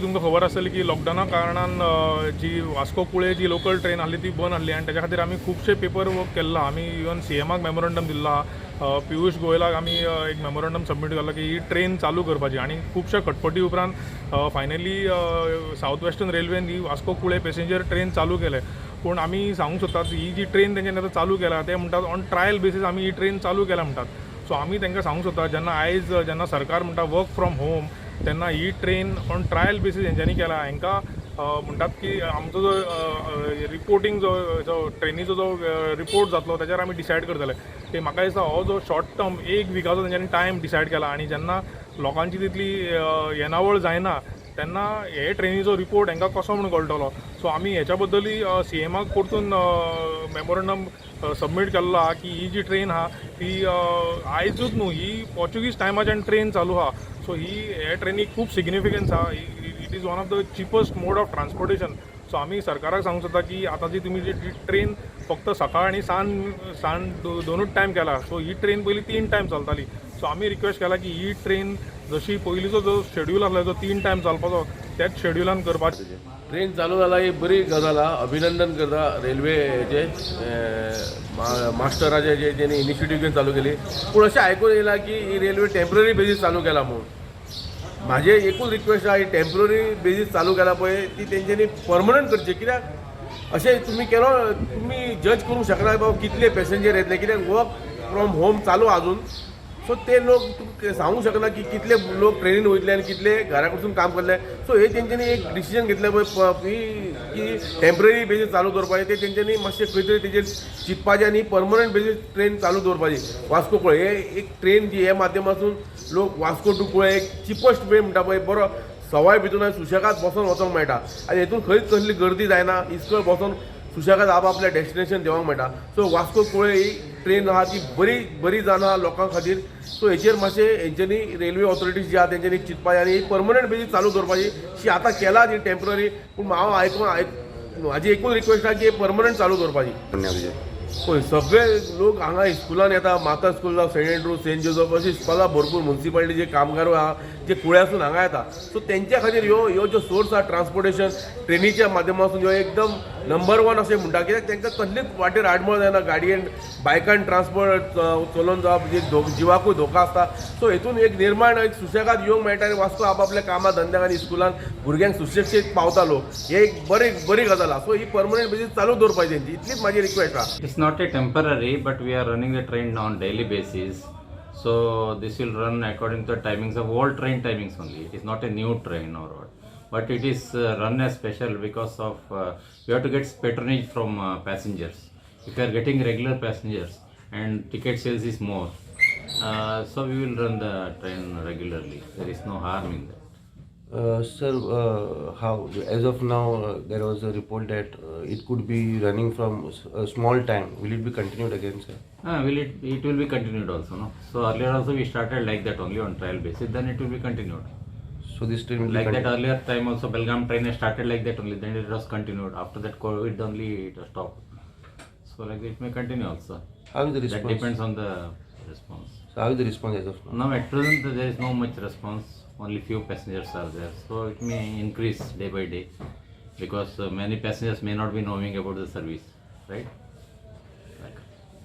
तुमकां खबर आसतली की लॉकडावना कारणान जी वास्को कुळे जी लोकल ट्रेन आहली ती बंद आहली आनी तेज्या खातीर आमी खुबशे पेपर वर्क केल्लो. आमी इवन सीएमाक मेमोरंडम दिल्लो आहा, पियुष गोयलाक आमी एक मेमोरंडम सबमीट केल्लो की ही ट्रेन चालू करपाची. आनी खुबश्या खटपटी उपरांत फायनली सावथ वेस्टर्न रेल्वेन ही वास्को कुळे पॅसेंजर ट्रेन चालू केले. पूण आमी सांगूंक सोदतात, ही जी ट्रेन तेंच्यांनी आतां चालू केला ते म्हणटात ऑन ट्रायल बेसीस आमी ही ट्रेन चालू केल्या म्हणटात. सो आमी तांकां सांगूंक सोदता, जेन्ना आयज जेन्ना सरकार म्हणटा वर्क फ्रॉम होम, तेन्ना ही ट्रेन ऑन ट्रायल बेसीस हेंच्यांनी केला. हांकां म्हणटात की आमचो जो रिपोर्टींग जो ट्रेनीचो जो रिपोर्ट जातलो ताचेर आमी डिसायड करतले. ते म्हाका दिसता हो जो शॉर्ट टर्म एक विकाचो तेंच्यांनी टायम डिसायड केला आनी जेन्ना लोकांची तितली येणावळ जायना तेन्ना हे ट्रेनीचो रिपोर्ट हांकां कसो म्हूण कळटलो? सो आमी हेच्या बद्दलूय सीएमाक परतून मेमोरंडम सबमीट केल्लो आहा की ही जी ट्रेन आहा ती आयजूच न्हू, ही पोर्चुगीज टायमाच्यान ट्रेन चालू आहा. सो ही हे ट्रेनीक खूब सिग्निफिकन्स आहा. It is one of the cheapest mode of transportation. So आमी सरकाराक सांगूंक सोदता की आतां जी तुमी जी ट्रेन फक्त सकाळ आनी सांज दोनूच टायम केला, सो ही ट्रेन पयलीं तीन टायम चलताली. सो आमी रिक्वेस्ट केला की ही ट्रेन जशी पयलींचो जो शेड्यूल आसलो जो तीन टायम चलपाचो, त्याच शेड्युलान करपाचें. ट्रेन चालू जाला ही बरी गजाल आहा. अभिनंदन करता रेल्वे हेजे मास्टराचे जे तेणी इनिशिएटीव घेवन चालू केली. पूण अशें आयकून येयलां की ही रेल्वे टेम्पररी बेजीस चालू केला म्हूण. म्हाजें एकूच रिक्वेस्ट आहा, ही टेम्पररी बेजीस चालू केला पळय ती तेंच्यांनी परमनंट करची. कित्याक अशें तुमी केलो, तुमी जज करूंक शकना बाबा कितले पॅसेंजर येतले, कित्याक वर्क फ्रॉम होम चालू आहा अजून. सो ते लोक तुका सांगूंक शकना की कितले लोक ट्रेनीन वयतले आनी कितले घरा कडसून काम करतले. सो हे तेंच्यांनी एक डिसिजन घेतलें पळय ही की टेम्पररी बेजीस चालू दवरपाचें, ते तेंच्यांनी मातशें खंय तरी तेजेर चिंतपाचें आनी परमनंट बेजीस ट्रेन चालू दवरपाची. वास्को कुळे हे एक ट्रेन जी हे माध्यमातून लोक वास्को टू कुळे एक चिपस्ट वे म्हणटा पळय, बरो सवाय भितून आनी सुशेगाद बसोन वचोंक मेळटा आनी हेतून खंयच कसली गर्दी जायना. इस्कळ बसोन सुशेगाद आप आपल्या डेस्टिनेशन देंवोंक मेळटा. सो वास्को कुळे ही ट्रेन आहा ती बरी बरी जावन आहा लोकां खातीर. सो हेचेर मातशें हेंच्यांनी रेल्वे ऑथॉरिटीज जे आहा तेंच्यांनी चिंतपाचें आनी परमनंट बेजीस चालू दवरपाची शी. आतां केला ती टेम्पररी, पूण हांव आयकून आयक म्हाजी एकूच रिक्वेस्ट आहा की परमनंट चालू दवरपाची. म्हणणें तुजें? पळय, सगळे लोक हांगा स्कुलान येता. माता स्कूल जावं, सेंट एंड्रू, सेंट जोजफ अशी इस्कोलां भरपूर, मुन्सिपालिटीचे कामगार आहा जे कुळ्यासून हांगा येता. सो तेंच्या खातीर ह्यो ह्यो ज्यो सोर्स आहा ट्रान्सपोर्टेशन ट्रेनीच्या माध्यमासून, ह्यो एकदम नंबर वन अशें म्हणटा, कित्याक तांकां कसलीच वाटेर आडमळ जायना. गाडयेन बायकान ट्रान्सपोर्ट चलोवन जावप जी जिवाकूय धोका आसता. सो हेतून एक निर्माण एक सुशेगाद येवंक मेळटा आनी वास्को आपआपल्या कामां धंद्याक आनी स्कुलान भुरग्यांक सुशेगशीत पावता लोक. हे एक बरी बरी गजाल आहा. सो ही परमनंट बेजीस चालू दवरपाची तेंची, इतलीच म्हाजी रिक्वेस्ट आहा. It's not a temporary, but we are running the train on daily basis. So this will run according to the timings of all train timings only. It is not a new train or what. But it is run as special because of we have to get patronage from passengers. If you are getting regular passengers and ticket sales is more, so we will run the train regularly. There is no harm in that. Sir, how as of now there was a report that it could be running from a small time. Will it be continued again, sir? Will it? It will be continued also, no? So earlier also we started like that only on trial basis. Then it will be continued. So this train will Like be that earlier time also Belgaum train has started like that only, then it was continued. After that COVID only it was stopped. So like that it may continue also. How is the That response? Depends on the response. So how is the response as of now? Now at present there is no much response, only few passengers are there. So it may increase day by day because many passengers may not be knowing about the service, right?